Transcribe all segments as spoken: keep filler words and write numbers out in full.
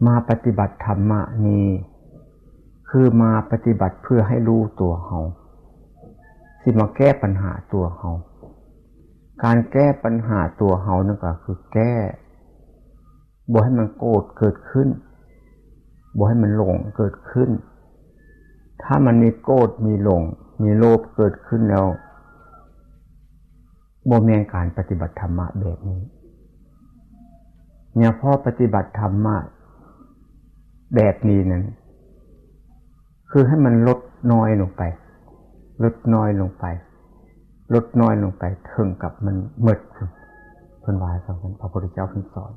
มาปฏิบัติธรรมะนี่ คือมาปฏิบัติเพื่อให้รู้ตัวเฮา สิมาแก้ปัญหาตัวเฮา การแก้ปัญหาตัวเฮานั่นก็คือแก้ บ่ให้มันโกรธเกิดขึ้น บ่ให้มันหลงเกิดขึ้น ถ้ามันมีโกรธ มีหลง มีโลภเกิดขึ้นแล้ว บ่แม่นการปฏิบัติธรรมะแบบนี้ เนี่ย พอปฏิบัติธรรมะแบบนี้นั้น คือให้มันลดน้อยลงไป ลดน้อยลงไป ลดน้อยลงไป เถิงกับมันหมด เพิ่นว่าจั่งซั้น พระพุทธเจ้าเพิ่นสอน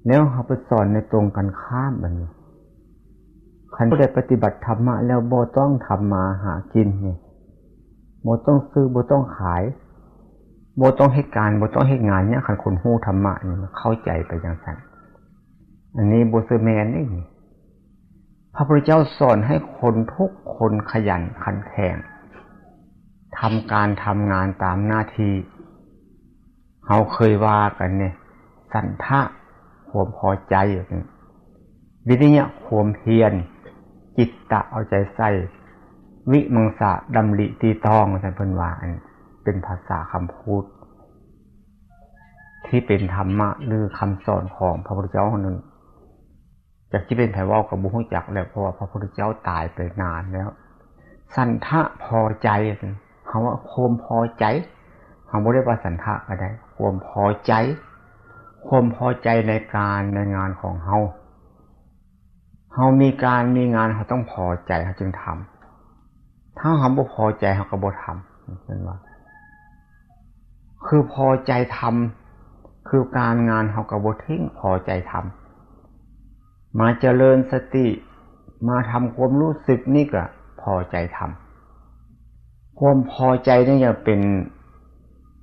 แล้วเฮาไปสอนในตรงกันข้ามบัดนี้ คันผู้ใดปฏิบัติธรรมะแล้วบ่ต้องทำมาหากินนี่ บ่ต้องซื้อ บ่ต้องขาย บ่ต้องเฮ็ดการ บ่ต้องเฮ็ดงานเนี่ย คันคนฮู้ธรรมะนี่มันเข้าใจไปจั่งซั้น อันนี้บ่ซื่อแม่นนี่ พระพุทธเจ้าสอนให้คนทุกคนขยันขันแข็ง ทำการทำงานตามหน้าที่ เฮาเคยว่ากันเนี่ย ฉันทะ ความพอใจ วิริยะ ความเพียร จิตตะ เอาใจใส่ วิมังสะ ดำริตรีตรอง ว่าซั่นเพิ่นว่า อันเป็นภาษาคำพูด ที่เป็นธรรมะหรือคำสอนของพระพุทธเจ้านั้น จักสิเป็นไผเว้าก็บ่ฮู้จักแล้ว เพราะว่าพระพุทธเจ้าตายไปนานแล้ว ฉันทะ พอใจ เฮาว่าความพอใจ เฮาบ่ได้ว่าฉันทะก็ได้ ความพอใจ ความพอใจในการในงานของเฮา เฮามีการมีงาน เฮาต้องพอใจ เฮาจึงทำ ถ้าเฮาบ่พอใจ เฮาก็บ่ทำ เห็นบ่ คือพอใจทำ คือการงานเฮาก็บ่ทิ้ง พอใจทำ มาเจริญสติ มาทำความรู้สึกนี่ก็พอใจทำ ความพอใจนี่จะเป็น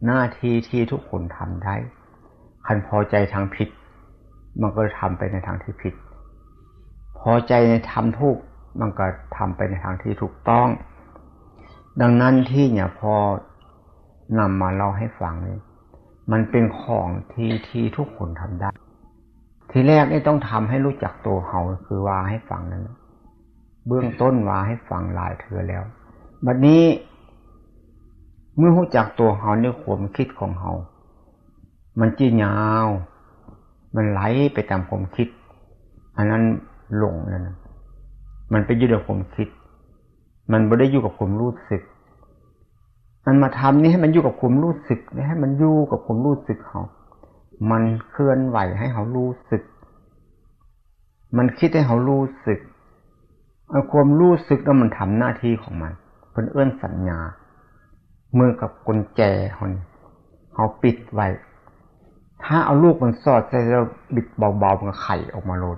หน้าที่ที่ทุกคนทำได้ คันพอใจทางผิด มันก็ทำไปในทางที่ผิด พอใจในทางถูก มันก็ทำไปในทางที่ถูกต้อง ดังนั้นที่เนี่ยพอนำมาเล่าให้ฟังนี่ มันเป็นของที่ที่ทุกคนทำได้ ทีแรกนี่ต้องทำให้รู้จักตัวเฮา คือว่าให้ฟังนั่นแหละ เบื้องต้นว่าให้ฟังหลายเทื่อแล้ว บัดนี้ เมื่อรู้จักตัวเฮาในความคิดของเฮา มันจิยาว มันไหลไปตามความคิด อันนั้นหลงแล้วนะ มันไปอยู่ในความคิด มันบ่ได้อยู่กับความรู้สึก อันมาทำนี่ให้มันอยู่กับความรู้สึก ให้มันอยู่กับความรู้สึกเฮา มันเคลื่อนไหวให้เฮารู้สึก มันคิดให้เฮารู้สึก อันความรู้สึกนั้นมันทำหน้าที่ของมัน เพิ่นเอิ้นสัญญา เหมือนกับกุญแจเฮานี่ เฮาปิดไว้ ถ้าเอาลูกมันสอดใส่แล้วบิดเบาๆ มันก็ไขออกมาโลด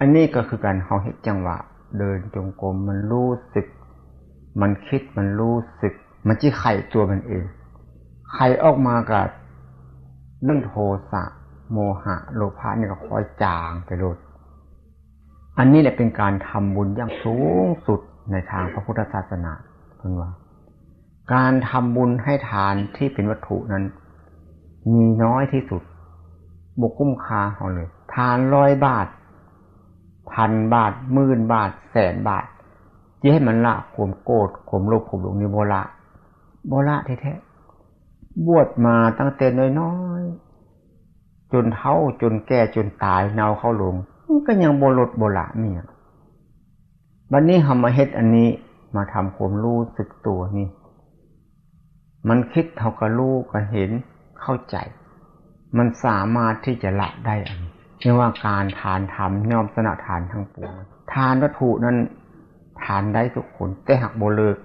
อันนี้ก็คือการเฮาเฮ็ดจังหวะ เดินจงกรม มันรู้สึก มันคิด มันรู้สึก มันจิไขตัวมันเอง ไขออกมาก็เรื่องโทสะ โมหะ โลภะนี่ก็ค่อยจางไปโลด อันนี้แหละเป็นการทำบุญอย่างสูงสุดในทางพระพุทธศาสนา เพิ่นว่า การทำบุญให้ทานที่เป็นวัตถุนั้น มีน้อยที่สุด บ่คุ้มค่าเฮาเลย ทานร้อยบาท พันบาท หมื่นบาท แสนบาท จิให้มันละความโกรธ ความโลภ ความหลงนี่บ่ละ บ่ละแท้ๆ บวชมาตั้งแต่น้อยๆ จนเฒ่า จนแก่ จนตาย เน่าเข้าโลง มันก็ยังบ่ลดบ่ละมีหยัง บัดนี้เฮามาเฮ็ดอันนี้ มาทำความรู้สึกตัวนี่ มันคิดเฮาก็รู้ ก็เห็น เข้าใจ มันสามารถที่จะละได้ อันนี้เรียกว่าการทานธรรมย่อมชนะทานทั้งปวง ทานวัตถุนั้นทานได้ทุกคน แต่หากบ่เลิก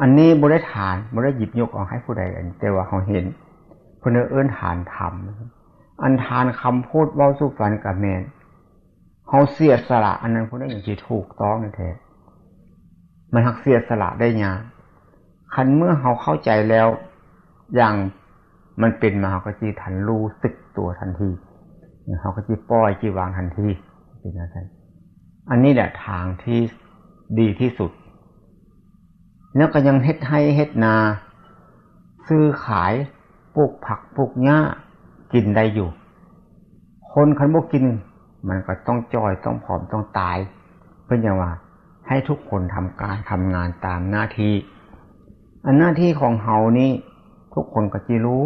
อันนี้บ่ได้ทาน บ่ได้หยิบยกเอาให้ผู้ใด อันนี้แต่ว่าเฮาเห็น เพิ่นเอิ้นทานธรรม อันทานคำพูดเว้าสู่ฟังก็แม่น เฮาเสียสละอันนั้นพุ้นนะ อย่างที่ถูกต้องแท้ มันหากเสียสละได้ยาก คันเมื่อเฮาเข้าใจแล้ว อย่างมันเป็นมา เฮาก็จิทันรู้สึกตัวทันที เฮาก็จิปล่อยจิวางทันที เป็นจั่งซั้น อันนี้แหละทางที่ดีที่สุด แล้วก็ยังเฮ็ดไฮ่เฮ็ดนา ซื้อขาย ปลูกผักปลูกหญ้า กินได้อยู่ คนคันบ่กิน มันก็ต้องจ่อย ต้องผอม ต้องตาย เพิ่นจั่งว่า ให้ทุกคนทำการทำงานตามหน้าที่ อันหน้าที่ของเฮานี่ ทุกคนก็จิรู้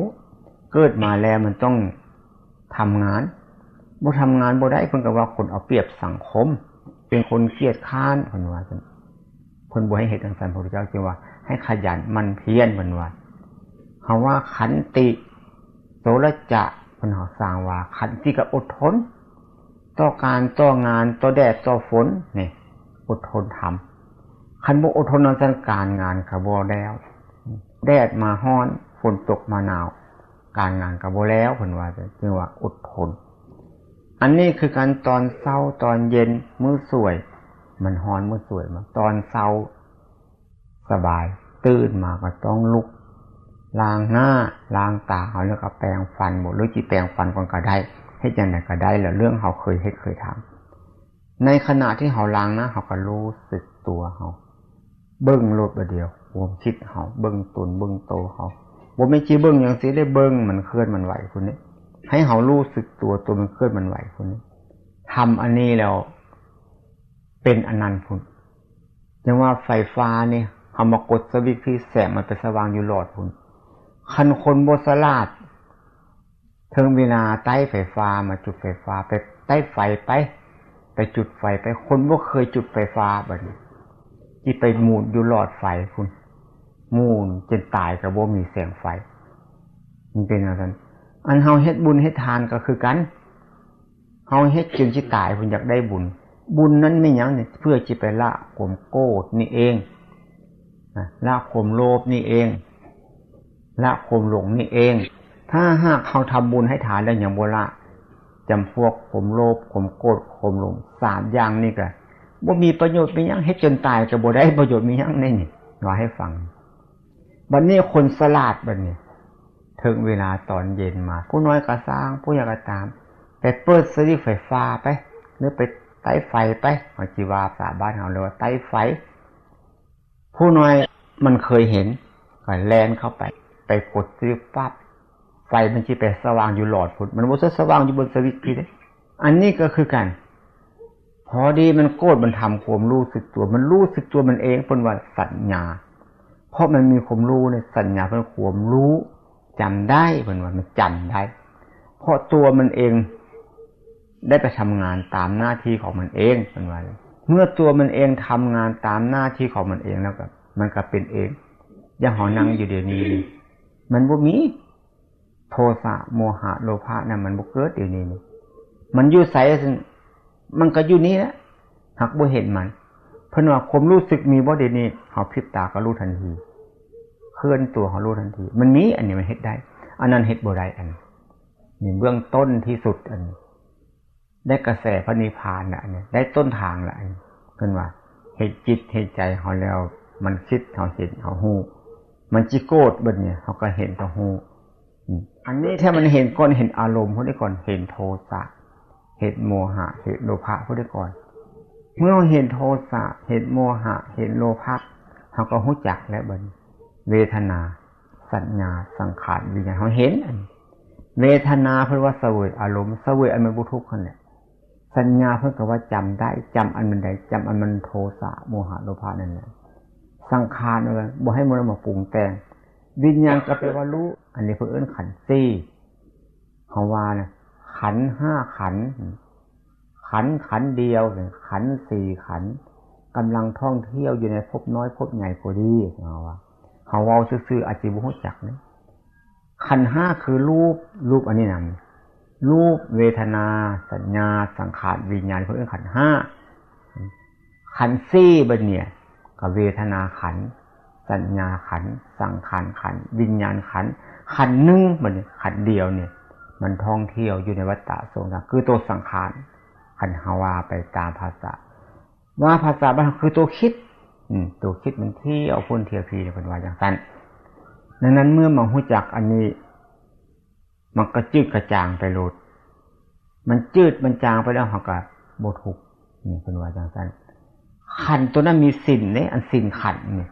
เกิดมาแล้วมันต้องทำงาน บ่ทำงานบ่ได้ เพิ่นก็ว่าคนเอาเปรียบสังคม เป็นคนเกียจคร้าน เพิ่นว่าซั่น เพิ่นบ่ให้เฮ็ดจั่งซั่น พระพุทธเจ้าจึงว่าให้ขยันหมั่นเพียร เพิ่นว่า เฮาว่าขันติ โสระจะ เพิ่นเฮาสร้างว่าขันติก็อดทน ต่อการต่องาน ต่อแดดต่อฝน นี่ อดทนทำ คันบ่อดทนจั่งซั่น การงานก็บ่แล้ว แดดมาร้อน ฝนตกมาหนาว การงานก็บ่แล้ว เพิ่นว่า จึงว่าอดทน อันนี้คือการตอนเช้าตอนเย็น มื้อสวย มันร้อนมื้อสวยมา ตอนเช้าสบาย ตื่นมาก็ต้องลุก ล้างหน้า ล้างตา เอาแล้วก็แปรงฟัน บ่ หรือจิแปรงฟันก่อนก็ได้ เฮ็ดจั่งใดก็ได้ แล้วเรื่องเฮาเคยเฮ็ดเคยทำ ในขณะที่เฮาล้างหน้า เฮาก็รู้สึกตัวเฮา เบิ่งโลดบาดเดียว ความคิดเฮา เบิ่งตนเบิ่งโตเฮา บ่แม่นจิเบิ่งจั่งซี้เด้ เบิ่งมันเคลื่อนมันไหวพุ้นนี่ ให้เฮารู้สึกตัว ตัวมันเคลื่อนมันไหวพุ้นนี่ ทำอันนี้แล้ว เป็นอันนั้นพุ้น จั่งว่าไฟฟ้านี่ เฮามากดสวิตช์พี้ แสงมันไปสว่างอยู่หลอดพุ้น คันคนบ่ฉลาด เถิงเวลาไต้ไฟฟ้ามาจุดไฟฟ้า ไปไต้ไฟไป ไปจุดไฟไป คนบ่เคยจุดไฟฟ้าบัดนี้ จิไปหมุนอยู่หลอดไฟพุ้น หมุนจนตายก็บ่มีแสงไฟ มันเป็นจั่งซั่น อันเฮาเฮ็ดบุญเฮ็ดทานก็คือกัน เฮาเฮ็ดจนสิตายพุ้นอยากได้บุญ บุญนั้นแม่นหยังนี่ เพื่อจิไปละความโกรธนี่เอง นะ ละความโลภนี่เอง ละความหลงนี่เอง ถ้าหากเฮาทำบุญให้ทานแล้วยังบ่ละ จำพวกความโลภ ความโกรธ ความหลง สามอย่างนี่ก็บ่มีประโยชน์มีหยัง เฮ็ดจนตายก็บ่ได้ประโยชน์มีหยัง นี่ นี่ ว่าให้ฟัง บัดนี้คนฉลาดบัดนี้ เถิงเวลาตอนเย็นมา ผู้น้อยก็ซ่าง ผู้ใหญ่ก็ตาม ไปเปิดสวิตช์ไฟฟ้าไป หรือไปไต้ไฟไป เฮาจิว่าภาษาบ้านเฮาเรียกว่าไต้ไฟ ผู้น้อยมันเคยเห็น ก็แล่นเข้าไป ไปกดสวิตช์ปั๊บ ไฟมันสิไปสว่างอยู่หลอดพุ้น มันบ่สว่างอยู่บนสวิตช์พี้เด้ อันนี้ก็คือกัน พอดีมันโกรธ มันทำความรู้สึกตัว มันรู้สึกตัวมันเอง เพิ่นว่าสัญญา เพราะมันมีความรู้เนี่ย สัญญาเพิ่นความรู้ จำได้ เพิ่นว่ามันจำได้ เพราะตัวมันเองได้ไปทำงานตามหน้าที่ของมันเอง เพิ่นว่า เมื่อตัวมันเองทำงานตามหน้าที่ของมันเองแล้วก็ มันก็เป็นเอง อย่างเฮานั่งอยู่เดี๋ยวนี้นี่ มันบ่มี โทสะ โมหะ โลภะนั่นมันบ่เกิดเดี๋ยวนี้นี่ มันอยู่ไสซั่น มันก็อยู่นี่แหละ หากบ่เห็นมัน เพิ่นว่าความรู้สึกมีบ่เดี๋ยวนี้ เฮาพริบตาก็รู้ทันที เคลื่อนตัวเฮารู้ทันที มันมี อันนี้มันเฮ็ดได้ อันนั้นเฮ็ดบ่ได้ อันนี้ นี่เบื้องต้นที่สุด อันนี้ ได้กระแสพระนิพพานละ อันนี้ ได้ต้นทางละ อันนี้ เพิ่นว่า เห็นจิตเห็นใจเฮาแล้ว มันคิด เฮาเห็น เฮาฮู้ มันจิโกรธบัดนี้ เฮาก็เห็นก็ฮู้ อืม อันนี้ถ้ามันเห็นก่อน เห็นอารมณ์พุ้นนี่ก่อน เห็นโทสะ เห็นโมหะ เห็นโลภะพุ้นนี่ก่อน เมื่อเฮาเห็นโทสะ เห็นโมหะ เห็นโลภะ เฮาก็ฮู้จักแล้วบัดนี้ เวทนา สัญญา สังขาร วิญญาณ เฮาเห็น อันนี้ เวทนาเพิ่นว่าเสวยอารมณ์ เสวยอันมันบ่ทุกข์นั่นแหละ สัญญาเพิ่นก็ว่าจำได้ จำอันมันใด จำอันมันโทสะ โมหะ โลภะนั่นแหละ สังขารเอิ้น บ่ให้มันมาปรุงแต่ง วิญญาณก็แปลว่ารู้ อันนี้เพิ่นเอิ้นขันธ์สี่ เฮาว่านะ ขันธ์ห้าขันธ์ ขันธ์ขันธ์เดียว ขันธ์สี่ขันธ์ กำลังท่องเที่ยวอยู่ในภพน้อยภพใหญ่ก็ดี เฮาว่า เฮาเว้าซื่อๆ อาจสิบ่ฮู้จักนะ ขันธ์ห้าคือรูป รูปอันนี้นะ รูป เวทนา สัญญา สังขาร วิญญาณ เพิ่นเอิ้นขันธ์ห้า ขันธ์สี่บัดเนี่ย ก็เวทนาขันธ์ สัญญาขันธ์ สังขารขันธ์ วิญญาณขันธ์ ขันธ์หนึ่งบัดนี้ ขันธ์เดียวเนี่ย มันท่องเที่ยวอยู่ในวัฏฏะสงสาร คือตัวสังขาร คันเฮาว่าไปตามภาษา ว่าภาษาบ้านเฮาคือตัวคิด อืม ตัวคิดมันเที่ยวพุ้นเที่ยวพี้ เพิ่นว่าจั่งซั่น ดังนั้นเมื่อมาฮู้จักอันนี้ มันก็จืดกระจ่างไปโลด มันจืดมันจางไปแล้ว เฮาก็บ่ทุกข์ นี่เพิ่นว่าจั่งซั่น ขันธ์ตัวนั้นมีศีลเด้ อันศีลขันธ์นี่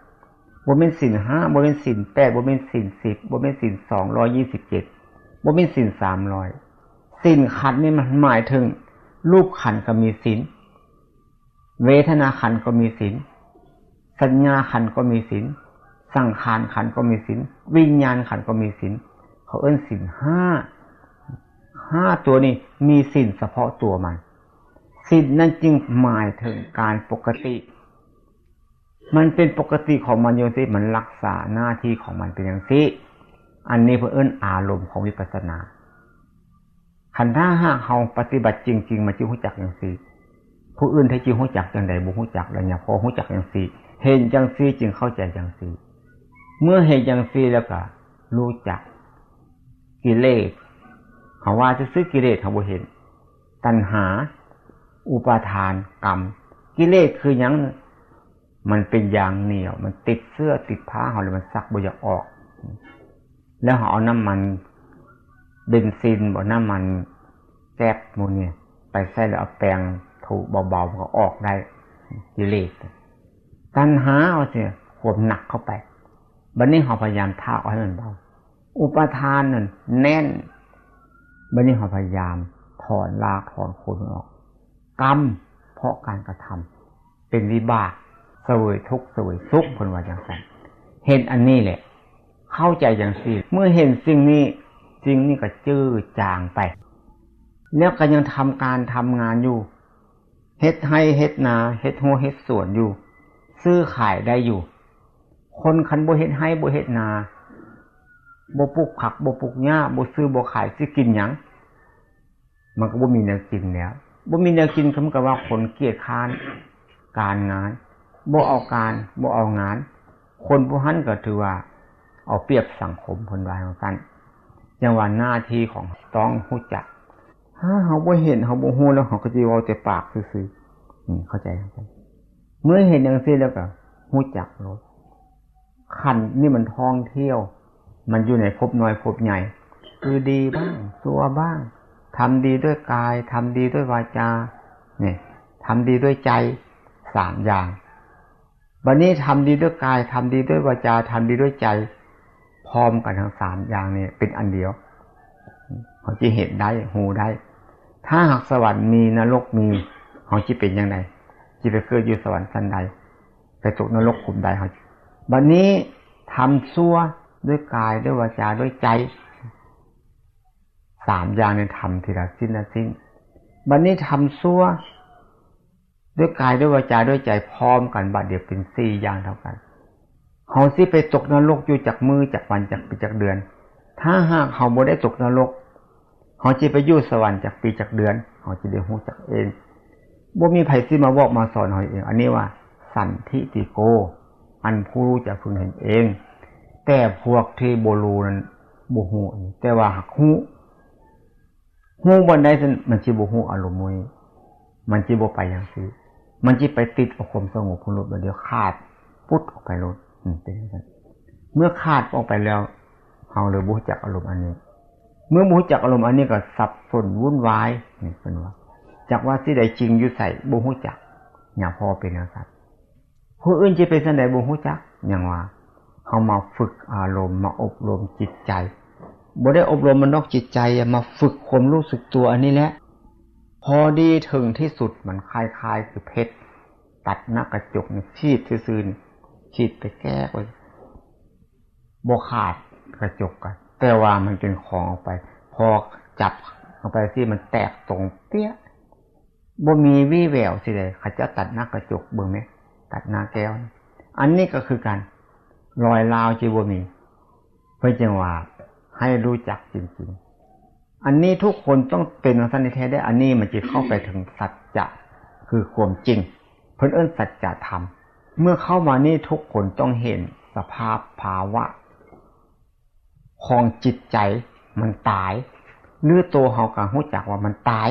บ่แม่นศีลห้า บ่แม่นศีลแปด บ่แม่นศีลสิบ บ่แม่นศีลสองร้อยยี่สิบเจ็ด บ่แม่นศีลสามร้อย ศีลขันธ์นี่มันหมายถึง รูปขันธ์ก็มีศีล เวทนาขันธ์ก็มีศีล สัญญาขันธ์ก็มีศีล สังขารขันธ์ก็มีศีล วิญญาณขันธ์ก็มีศีล เขาเอิ้นศีลห้า ห้าตัวนี้มีศีลเฉพาะตัวมัน ศีลนั่นจึงหมายถึงการปกติ มันเป็นปกติของมันอยู่สิ มันรักษาหน้าที่ของมันเป็นอย่างสิ อันนี้เพิ่นเอิ้นอารมณ์ของวิปัสสนา คันถ้าหากเฮาปฏิบัติจริงๆ มันจึงฮู้จักจังซี่ ผู้อื่นถ้าสิฮู้จักจังใด๋ บ่ฮู้จัก แล้วเนี่ยพอฮู้จักจังซี่ เห็นจังซี่จึงเข้าใจจังซี่ เมื่อเห็นจังซี่แล้วก็รู้จักกิเลส เฮาว่าซื่อๆ กิเลสเฮาบ่เห็น ตัณหา อุปาทาน กรรม กิเลสคือหยัง มันเป็นยางเหนียว มันติดเสื้อติดผ้าเฮาแล้วมันซักบ่อยากออก แล้วเฮาเอาน้ำมันเบนซินบ่ น้ำมันแก๊สหมู่นี้ไปใส่แล้วเอาแปรงถูเบาๆ มันก็ออกได้ กิเลส ตัณหาว่าสิ ความหนักเข้าไป บัดนี้เฮาพยายามถากเอาให้มันเบา อุปาทานนั่นแน่น บัดนี้เฮาพยายามถอนรากถอนโคนมันออก กรรม เพราะการกระทำ เป็นวิบาก เสวยทุกข์เสวยสุข เพิ่นว่าจังซั่น เห็นอันนี้แหละ เข้าใจจังซี่ เมื่อเห็นสิ่งนี้ สิ่งนี้ก็จืดจางไป แล้วก็ยังทำการทำงานอยู่ เฮ็ดไร่เฮ็ดนา เฮ็ดรั้วเฮ็ดสวนอยู่ ซื้อขายได้อยู่ คนคันบ่เฮ็ดไร่บ่เฮ็ดนา บ่ปลูกผักบ่ปลูกหญ้า บ่ซื้อบ่ขาย สิกินหยัง มันก็บ่มีแนวกินแล้ว บ่มีแนวกินก็เหมือนกับว่าคนเกียจคร้านการงาน บ่เอาการ บ่เอางาน คนผู้นั้นก็ถือว่าเอาเปรียบสังคม เพิ่นว่าจังซั่น จังว่าหน้าที่ของต้องฮู้จัก ถ้าเฮาบ่เห็น เฮาบ่ฮู้แล้ว เฮาก็สิเว้าแต่ปากซื่อๆ อืม เข้าใจ เข้าใจ เมื่อเห็นจังซี่แล้วก็ฮู้จักโลด ขันธ์นี่มันท่องเที่ยว มันอยู่ในภพน้อยภพใหญ่ คือดีบ้าง ชั่วบ้าง ทำดีด้วยกาย ทำดีด้วยวาจา นี่ ทำดีด้วยใจ สามอย่าง บัดนี้ทำดีด้วยกาย ทำดีด้วยวาจา ทำดีด้วยใจ พร้อมกันทั้งสามอย่างนี่เป็นอันเดียว เฮาสิเห็นได้ ฮู้ได้ ถ้าหากสวรรค์มี นรกมี เฮาสิเป็นจังใด๋ สิไปเกิดอยู่สวรรค์ชั้นใด ไปตกนรกขุมใด เฮา บัดนี้ทำชั่วด้วยกาย ด้วยวาจา ด้วยใจ สามอย่างนี่ทำทีละชิ้นละชิ้น บัดนี้ทำชั่ว ด้วยกาย ด้วยวาจา ด้วยใจ พร้อมกันบัดเดียวเป็นสี่อย่างเท่ากัน เฮาสิไปตกนรกอยู่จักมื้อ จักวัน จักปี จักเดือน ถ้าหากเฮาบ่ได้ตกนรก เฮาสิไปอยู่สวรรค์จักปี จักเดือน เฮาสิได้ฮู้จักเอง บ่มีไผสิมาบอกมาสอนเฮาเอง อันนี้ว่าสันทิฏฐิโก อันผู้รู้จะพึงเห็นเอง แต่พวกที่บ่รู้นั้นบ่ฮู้อันนี้ แต่ว่าหากฮู้ ฮู้บ่อนใดซั่น มันสิบ่ฮู้อารมณ์หมู่นี้ มันสิบ่ไปจังซี่ มันสิไปติดเอาความสงบพุ้นโลด บัดเดียวขาดปุ๊ดออกไปโลด อืม เป็นจังซั่น เมื่อขาดออกไปแล้ว เฮาเลยบ่รู้จักอารมณ์อันนี้ เมื่อบ่รู้จักอารมณ์อันนี้ก็สับสนวุ่นวาย นี่เพิ่นว่า จักว่าสิได้จริงอยู่ไสบ่รู้จัก หยังพอเป็นจังซั่น ผู้อื่นสิเป็นจั่งใดบ่รู้จัก หยังว่า เฮามาฝึกอารมณ์ มาอบรมจิตใจ บ่ได้อบรมมันดอกจิตใจอะ มาฝึกความรู้สึกตัวอันนี้แหละ พอดีถึงที่สุด มันคล้ายๆ คือเพชรตัดหน้ากระจกนี่ ฉีดซื่อๆ นี่ ฉีดไปแก๊กไว้ บ่ขาดกระจกอะ แต่ว่ามันเป็นของออกไป พอจับเอาไปสิ มันแตกตรงเปี้ยะ บ่มีวี่แววสิใด๋ เขาเจ้าตัดหน้ากระจกเบิ่งแหม ตัดหน้าแก้วนะ อันนี้ก็คือกัน รอยร้าวสิบ่มี เพิ่นจึงว่าให้รู้จักจริงๆ อันนี้ทุกคนต้องเป็นจั่งซั้นแท้ๆ เด้อ อันนี้มันสิเข้าไปถึงสัจจะ คือความจริง เพิ่นเอิ้นสัจธรรม เมื่อเข้ามานี่ทุกคนต้องเห็นสภาพภาวะ ของจิตใจมันตาย หรือตัวเฮาก็รู้จักว่ามันตาย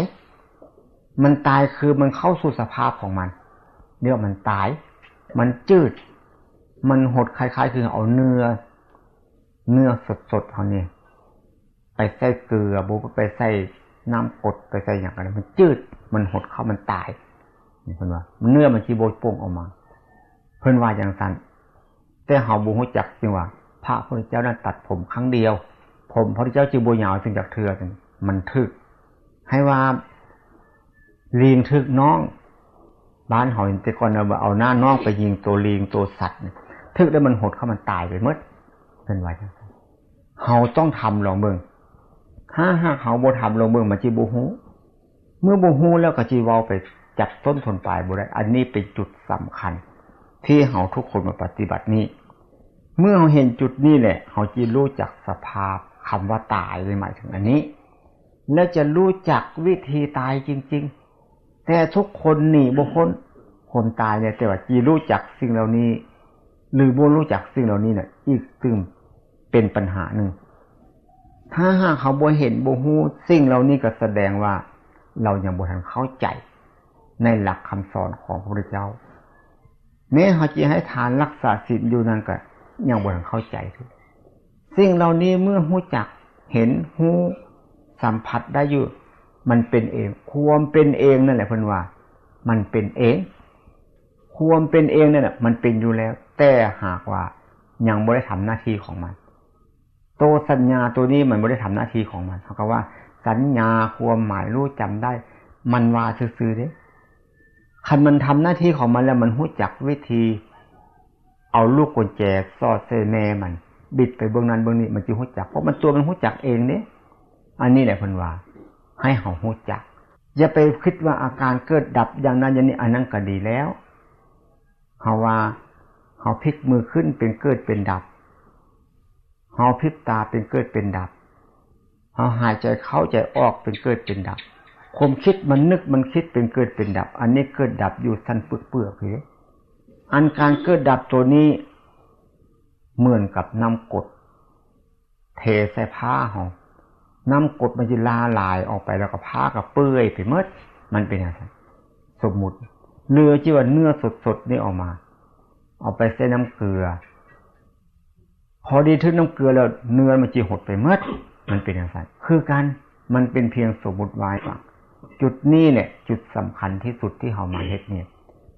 มันตายคือมันเข้าสู่สภาพของมัน เรียกว่ามันตาย มันจืด มันหด คล้ายๆ คือเอาเนื้อ เนื้อสดๆ เฮานี่ไปใส่เกลือ บ่ไปใส่น้ำกรด ไปใส่หยังก็ได้ มันจืด มันหดเข้า มันตาย นี่เพิ่นว่า เนื้อมันสิบ่ป่งออกมา เพิ่นว่าจั่งซั้น แต่เฮาบ่รู้จัก จึงว่าพระพุทธเจ้านั้นตัดผมครั้งเดียว ผมพระพุทธเจ้าจึงบ่ยาวถึงจักเทื่อ มันถูก ให้ว่า ลิงถืกน้อง บ้านเฮาแต่ก่อนน่ะว่าเอาหน้าน้องไปยิงตัวลิงตัวสัตว์นี่ ถืกแล้วมันหดเข้ามันตายไปหมด เพิ่นว่าจั่งซั้น เฮาต้องทำลองเบิ่ง ถ้าหากเฮาบ่ทำลองเบิ่ง มันสิบ่ฮู้ เมื่อบ่ฮู้แล้วก็สิเว้าไปจับต้นชนปลายบ่ได้ อันนี้เป็นจุดสำคัญ ที่เฮาทุกคนมาปฏิบัตินี้ เมื่อเฮาเห็นจุดนี้แหละ เฮาสิรู้จักสภาพคำว่าตาย หมายถึงอันนี้ แล้วจะรู้จักวิธีตายจริงๆ แต่ทุกคนหนีบ่พ้นความตายเนี่ย แต่ว่าสิรู้จักสิ่งเหล่านี้ หรือบ่รู้จักสิ่งเหล่านี้น่ะ อีกตึงเป็นปัญหาหนึ่ง ถ้าหากเฮาบ่เห็นบ่ฮู้สิ่งเหล่านี้ ก็แสดงว่าเรายังบ่ทันเข้าใจในหลักคำสอนของพระพุทธเจ้า แม้เฮาสิให้ทานรักษาศีลอยู่นั่นก็ยังบ่ทันเข้าใจ สิ่งเหล่านี้เมื่อฮู้จัก เห็น ฮู้ สัมผัสได้อยู่ มันเป็นเอง ความเป็นเองนั่นแหละเพิ่นว่า มันเป็นเอง ความเป็นเองนั่นน่ะ มันเป็นอยู่แล้ว แต่หากว่ายังบ่ได้ทำหน้าที่ของมัน ตัวสัญญาตัวนี้มันบ่ได้ทำหน้าที่ของมัน เฮาก็ว่าสัญญาความหมายรู้จำได้ มันว่าซื่อๆ เด้ คันมันทำหน้าที่ของมันแล้ว มันฮู้จักวิธี เอาลูกกุญแจสอดใส่แม่มัน บิดไปเบื้องนั้นเบื้องนี้ มันสิฮู้จัก เพราะมันตัวมันฮู้จักเองเด้ อันนี้แหละเพิ่นว่า ให้เฮาฮู้จัก อย่าไปคิดว่าอาการเกิดดับอย่างนั้นอย่างนี้ อันนั้นก็ดีแล้ว เฮาว่า เฮาพลิกมือขึ้นเป็นเกิดเป็นดับ เฮาพลิบตาเป็นเกิดเป็นดับ เฮาหายใจเข้าใจออกเป็นเกิดเป็นดับ ความคิดมันนึกมันคิดเป็นเกิดเป็นดับ อันนี้เกิดดับอยู่ชั้นเปลือกๆ เด้ อันการเกิดดับตัวนี้ เหมือนกับน้ำกรด เทใส่ผ้าเฮา น้ำกรดมันสิละลายออกไป แล้วก็ผ้าก็เปื่อยไปหมด มันเป็นจั่งซั้น สมมุติ หรือสิว่าเนื้อสดๆ นี่ออกมา เอาไปใส่น้ำเกลือ พอดีถืกน้ำเกลือแล้ว เนื้อมันสิหดไปหมด มันเป็นจั่งซั้น คือกัน มันเป็นเพียงสมมุติไว้ว่า จุดนี้แหละ จุดสำคัญที่สุดที่เฮามาเฮ็ดเนี่ย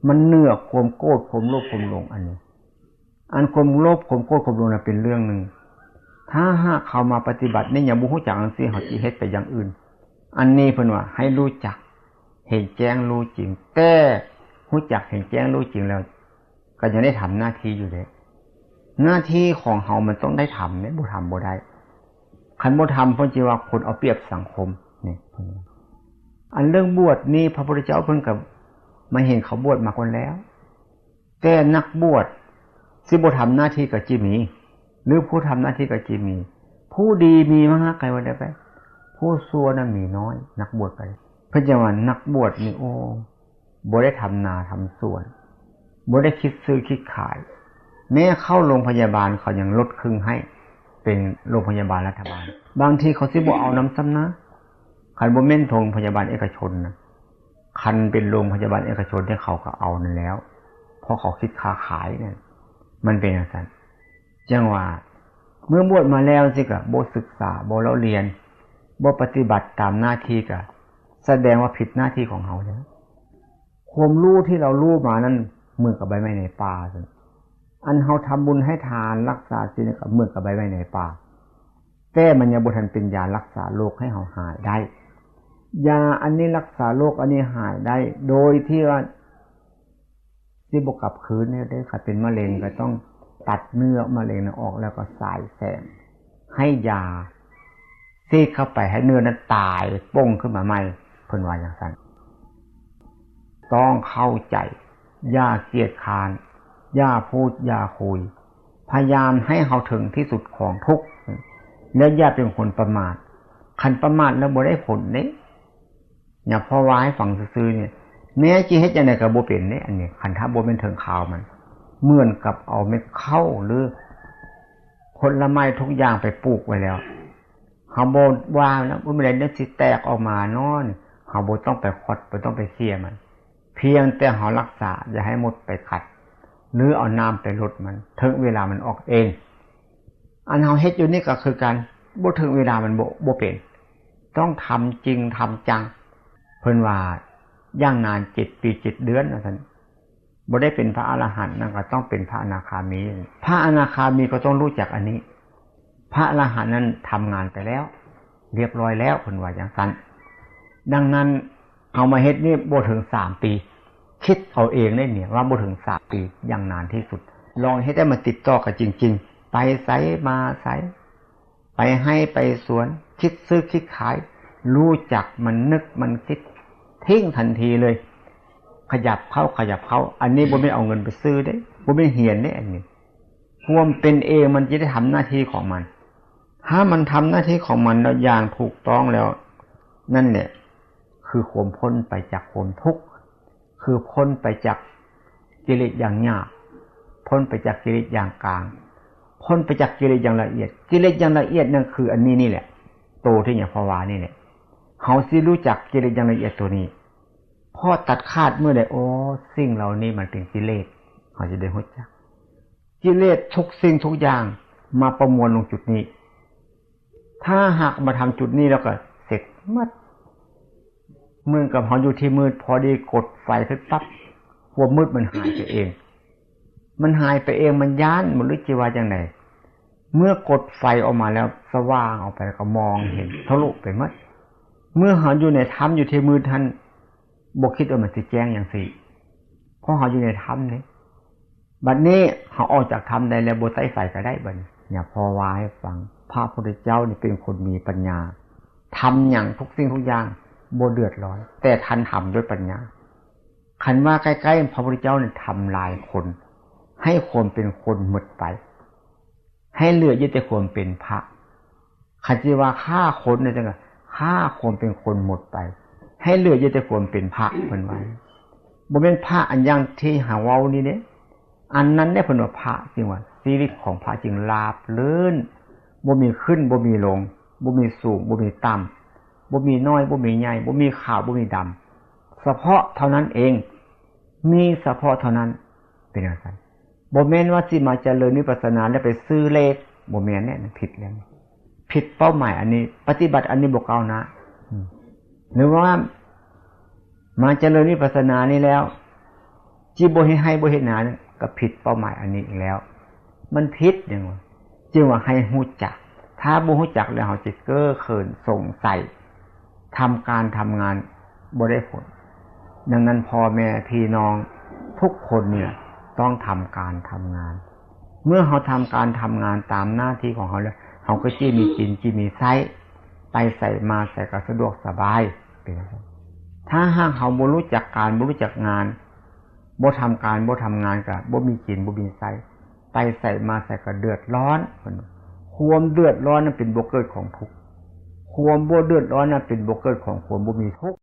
มันเหนือความโกรธ ความโลภ ความหลงอันนี้ อันความโลภ ความโกรธ ความหลงน่ะเป็นเรื่องหนึ่ง ถ้าหากเฮามาปฏิบัตินี่ยังบ่ฮู้จักจั่งซี้ เฮาสิเฮ็ดไปอย่างอื่น อันนี้เพิ่นว่าให้รู้จัก เห็นแจ้งรู้จริง แต่ฮู้จักเห็นแจ้งรู้จริงแล้ว ก็ยังได้ทำหน้าที่อยู่เด้ หน้าที่ของเฮามันต้องได้ทำเด้ บ่ทำบ่ได้ คันบ่ทำเพิ่นสิว่าคนเอาเปรียบสังคม นี่ อันเรื่องบวชนี่พระพุทธเจ้าเพิ่นก็มาเห็นเขาบวชมาก่อนแล้ว แต่นักบวชสิบ่ทำหน้าที่ก็สิมี หรือผู้ทำหน้าที่ก็สิมี ผู้ดีมีมาก ใครว่าได้ไป ผู้ชั่วน่ะมีน้อย นักบวชก็ได้ เพิ่นจะว่านักบวชนี่ โอ้ บ่ได้ทำนาทำสวน บ่ได้คิดซื้อคิดขาย แม้เข้าโรงพยาบาลเขายังลดครึ่งให้ เป็นโรงพยาบาลรัฐบาล บางทีเขาสิบ่เอานำซ้ำนะ คันบ่แม่นโรงพยาบาลเอกชนนะ คันเป็นโรงพยาบาลเอกชนที่เขาก็เอานั่นแล้ว เพราะเขาคิดค่าขายเนี่ย มันเป็นจั่งซั้น จั่งว่า เมื่อบวชมาแล้วสิกะบ่ศึกษา บ่เล่าเรียน บ่ปฏิบัติตามหน้าที่กะ แสดงว่าผิดหน้าที่ของเฮาแล้ว ความรู้ที่เรารู้มานั้นเหมือนกับใบไม้ในป่าซั่น อันเฮาทำบุญให้ทานรักษาศีลก็เหมือนกับใบไม้ในป่า แต่มันยังบ่ทันเป็นยารักษาโรคให้เฮาหายได้ ยาอันนี้รักษาโรคอันนี้หายได้ โดยที่ว่าสิบ่กลับคืนเนี่ยเด้ คันเป็นมะเร็งก็ต้องตัดเนื้อมะเร็งนั้นออก แล้วก็ฉายแสง ให้ยาซีดเข้าไปให้เนื้อนั้นตายโป่งขึ้นมาใหม่ เพิ่นว่าจั่งซั้น ต้องเข้าใจ อย่าเกียจคร้าน อย่าพูด อย่าคุย พยายามให้เฮาถึงที่สุดของทุกข์ และอย่าเป็นคนประมาท คันประมาทแล้วบ่ได้ผลเด้ เนี่ย พอว่าให้ฟังซื่อๆ เนี่ย แม้สิเฮ็ดจั่งใดก็บ่เป็นเด้ อันนี้ คันถ้าบ่แม่นถึงคราวมัน เหมือนกับเอาเม็ดข้าวหรือผลไม้ทุกอย่างไปปลูกไว้แล้ว เฮาบ่ว่านะ บ่มีใดเนี่ยสิแตกออกมาเนาะ เฮาบ่ต้องไปขด บ่ต้องไปเขี่ยมัน เพียงแต่เฮารักษา อย่าให้มดไปกัด หรือเอาน้ำไปรดมัน ถึงเวลามันออกเอง อันเฮาเฮ็ดอยู่นี่ก็คือกัน บ่ถึงเวลามันบ่ บ่เป็น ต้องทำจริงทำจัง เพิ่นว่าอย่างนานเจ็ดปีเจ็ดเดือนว่าซั่น บ่ได้เป็นพระอรหันต์นั่นก็ต้องเป็นพระอนาคามี พระอนาคามีก็ต้องรู้จักอันนี้ พระอรหันต์นั้นทำงานไปแล้ว เรียบร้อยแล้ว เพิ่นว่าจั่งซั้น ดังนั้น เอามาเฮ็ดนี่บ่ถึงสามปี คิดเอาเองได้เนี่ยว่าบ่ถึงสามปี อย่างนานที่สุด ลองเฮ็ดให้มันติดต่อกันจริงๆ ไปไสมาไส ไปไฮ่ไปสวน คิดซื้อคิดขาย รู้จักมันนึกมันคิด ทิ้งทันทีเลย ขยับเข้าขยับเข้า อันนี้บ่แม่นเอาเงินไปซื้อเด้ บ่แม่นเฮียนเด้ อันนี้ ความเป็นเองมันจะได้ทำหน้าที่ของมัน ถ้ามันทำหน้าที่ของมันแล้วอย่างถูกต้องแล้ว นั่นแหละ คือความพ้นไปจากความทุกข์ คือพ้นไปจากกิเลสอย่างหยาบ พ้นไปจากกิเลสอย่างกลาง พ้นไปจากกิเลสอย่างละเอียด กิเลสอย่างละเอียดนั่นคืออันนี้นี่แหละ โตที่หลวงพ่อว่านี่แหละ เฮาสิรู้จักกิเลสอย่างละเอียดตัวนี้ พอตัดขาดเมื่อใด โอ้ สิ่งเหล่านี้มันเป็นกิเลส เฮาจะได้รู้จัก กิเลสทุกสิ่งทุกอย่างมาประมวลลงจุดนี้ ถ้าหากมาทำจุดนี้แล้วก็เสร็จหมด เหมือนกับเฮาอยู่ที่มืด พอดีกดไฟขึ้นปั๊บ ความมืดมันหายไปเอง มันหายไปเอง มันย้าน มันรู้จิว่าจังได เมื่อกดไฟออกมาแล้วสว่างออกไปแล้วก็มองเห็นทะลุไปหมด เมื่อเฮาอยู่ในถ้ำอยู่ที่มืดหั่น บ่คิดว่ามันสิแจ้งจังซี้ เพราะเฮาอยู่ในถ้ำนี่ บัดนี้เฮาออกจากถ้ำได้แล้ว บ่ใช้ไฟก็ได้บัดนี้ เนี่ย พ่อว่าให้ฟัง พระพุทธเจ้านี่เป็นคนมีปัญญา ทำหยังทุกสิ่งทุกอย่างบ่เดือดร้อน แต่ท่านทำด้วยปัญญา คันว่าใกล้ๆ พระพุทธเจ้าเนี่ยทำลายคน ให้ความเป็นคนหมดไป ให้เหลืออยู่แต่ความเป็นพระ คันสิว่าฆ่าคนเนี่ยจังว่าฆ่าความเป็นคนหมดไป ให้เหลืออยู่แต่ความเป็นพระ เพิ่นว่า บ่แม่นพระอันอย่างที่เฮาเว้านี่เด้ อันนั้นเนี่ยเพิ่นว่าพระจริงว่า ชีวิตของพระจึงราบรื่น บ่มีขึ้น บ่มีลง บ่มีสูง บ่มีต่ำ บ่มีน้อย บ่มีใหญ่ บ่มีขาว บ่มีดำ เฉพาะเท่านั้นเอง มีเฉพาะเท่านั้น เป็นจังซั่น บ่แม่นว่าสิมาเจริญวิปัสสนาแล้วไปซื้อเลข บ่แม่นเนี่ย ผิดแล้ว ผิดเป้าหมายอันนี้ ปฏิบัติอันนี้บ่ก้าวหน้า อืม หรือว่ามาเจริญวิปัสสนานี่แล้ว จิบ่เฮ็ดไฮ่บ่เฮ็ดนาเนี่ย ก็ผิดเป้าหมายอันนี้อีกแล้ว มันผิดหยังวะ จึงว่าให้ฮู้จัก ถ้าบ่ฮู้จักแล้วเฮาสิเก้อเขินสงสัย ทำการทำงานบ่ได้ผล ดังนั้นพ่อแม่พี่น้องทุกคนเนี่ยต้องทำการทำงาน เมื่อเฮาทำการทำงานตามหน้าที่ของเฮาแล้ว เฮาก็จิมีกินจิมีใช้ ไปไสมาไสก็สะดวกสบาย เป็นจังซั่น ถ้าหากเฮาบ่รู้จักการบ่รู้จักงาน บ่ทำการบ่ทำงานก็บ่มีกินบ่มีใช้ ไปไสมาไสก็เดือดร้อน ความเดือดร้อนนั้นเป็นบ่อเกิดของทุกข์ ความบ่เดือดร้อนนั้นเป็นบ่อเกิดของความบ่มีทุกข์